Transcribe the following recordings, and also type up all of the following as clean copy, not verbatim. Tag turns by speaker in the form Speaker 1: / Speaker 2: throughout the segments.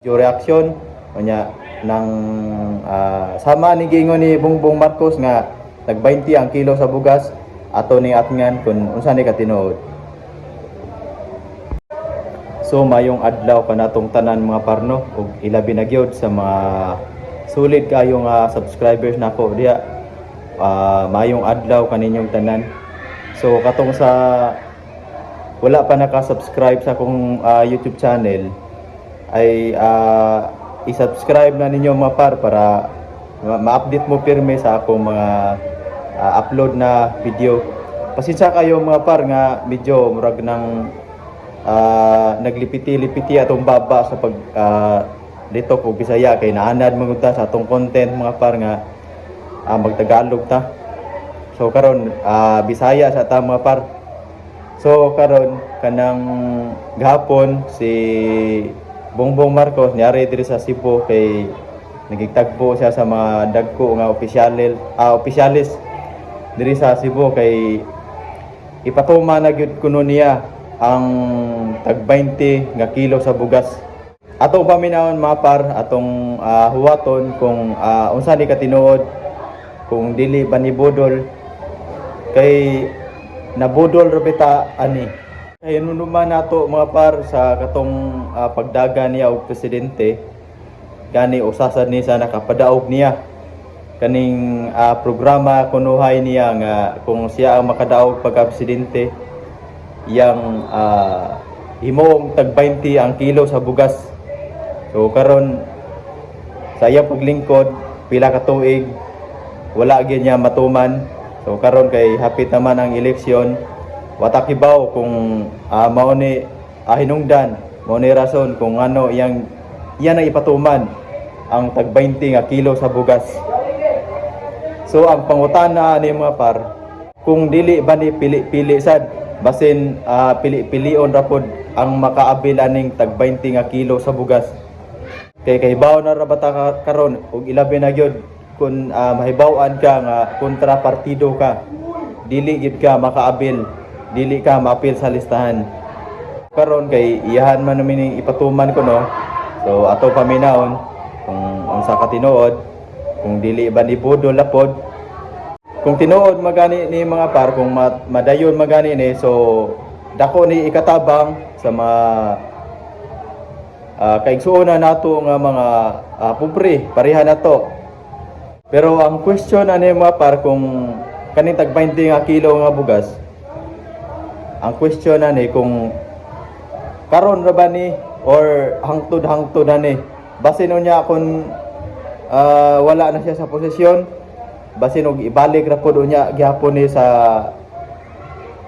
Speaker 1: Video reaction unya nang sama ni giingon ni Bongbong Marcos nga tag 20 ang kilo sa bugas, ato ni atngan kung unsa ni katinuod. So mayong adlaw kanatong tanan, mga parno, ug ilabi na gyud sa mga solid kayo nga subscribers nako diha. Mayong adlaw kaninyong tanan. So katong sa wala pa naka-subscribe sa akong YouTube channel ay i-subscribe na ninyo, mga par, para ma-update mo pirme sa akong mga upload na video. Pasensya kayo, mga par, nga medyo murag ng naglipiti-lipiti atong baba sa pag dito ko Bisaya kay naanad man gud ta sa atong content, mga par, nga magtagalog ta. So karon Bisaya sa ta, mga par. So karon kanang gahapon si Bongbong Marcos niari diri sa Cebu kay nagigtagbo siya sa mga dagko nga opisyalis diri sa Cebu kay ipatuma na gyud kuno niya ang tag 20 nga kilo sa bugas. Atong paminawon, mga par, atong huwaton kung unsa ni katinuod, kung dili ba ni budol, kay nabudol ra bita ani. Kay naman nato, mga par, sa katong pagdaga niya og presidente gani, usasad ni sa nakapadaog niya kaning programa kunuhay niya nga kung siya ang makadaog pagka presidente, yang himuong tag 20 ang kilo sa bugas. So karon sa iyang paglingkod pila ka tuig, wala gyud niya matuman. So karon kay hapit naman ang eleksyon, wa ta kibaw kung mao ni hinungdan, mao ni rason kung ano iyang iyan ang ipatuman ang tag 20 nga kilo sa bugas. So ang pangutana ni, mga par, kung dili ba ni pili-pili sad, basin pili-pilion ra pod ang makaabil aning tag 20 nga kilo sa bugas. Kay kahibaw na ra ba ta karon ug ilabi na gyud kung mahibaw-an ka nga kontra partido ka, dili gyud ka makaabil, dili ka maapil sa listahan. Karon kay iyahan man namin ning ipatuman ko, no. So ato paminawon kung unsa ka tinuod, kung dili ba ni budol lapod. Kung tinuod magani ni, mga par, kung madayon magani ni, so dako ni ikatabang sa mga kaigsuonan nato nga mga pobre, pareha nato. Pero ang question ani, mga par, kung kaning tag 20 nga kilo nga bugas, ang question ani kung karon ra ba ni or hangtod-hangtod na ni. Basin unya kung wala na siya sa posisyon, basin og ibalik ra pod unya gihapon ni sa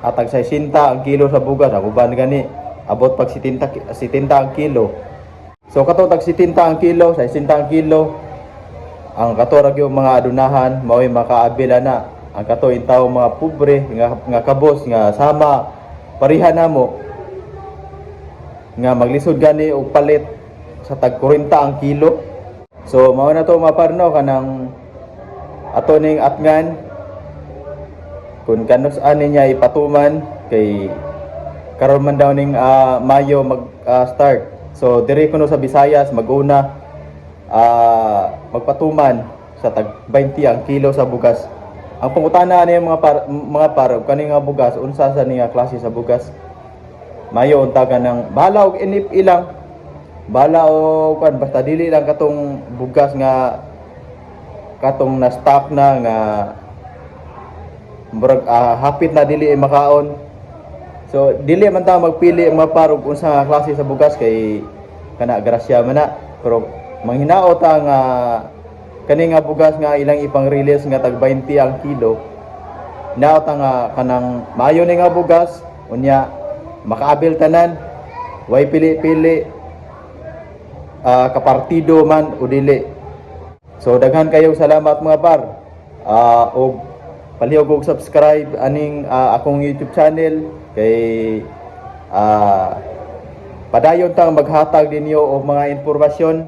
Speaker 1: atag 60 ang kilo sa bugas. Ako ba gani abot pag 70, 70 ang kilo. So kato tag 70 ang kilo, 60 ang kilo, ang kato ra gyud mga adunahan mao'y makaabila na. Ang kato intaw mga pobre nga kabos nga sama pareha namo nga maglisod gani og palit sa tag 40 ang kilo. So mao na to, mga parno, kanang ato ning atngan kung kanus ani niya ipatuman kay karon man daw ning Mayo mag start. So diri kuno sa Visayas maguna magpatuman sa tag 20 ang kilo sa bugas. Ang pangutana ani, mga par, kani nga bugas, unsa sa ni nga klase sa bugas? Mayo unta ka ng bahala og NFA lang. Bahala og kan, basta dili lang katong bugas nga katong na stock na nga murag hapit na dili makaon. So dili man ta magpili, mga par, og unsa nga klase sa bugas kay kana grasya man na. Pero manghinao ta nga kani nga bugas nga ilang ipang-release nga tag 20 ang kilo, hinaot ta nga kanang maayo ni nga bugas, unya makaabil tanan, way pili-pili, kapartido man o dili. So daghan kayong salamat, mga par. Og palihog og subscribe aning akong YouTube channel kay padayon tang maghatag ninyo og mga impormasyon.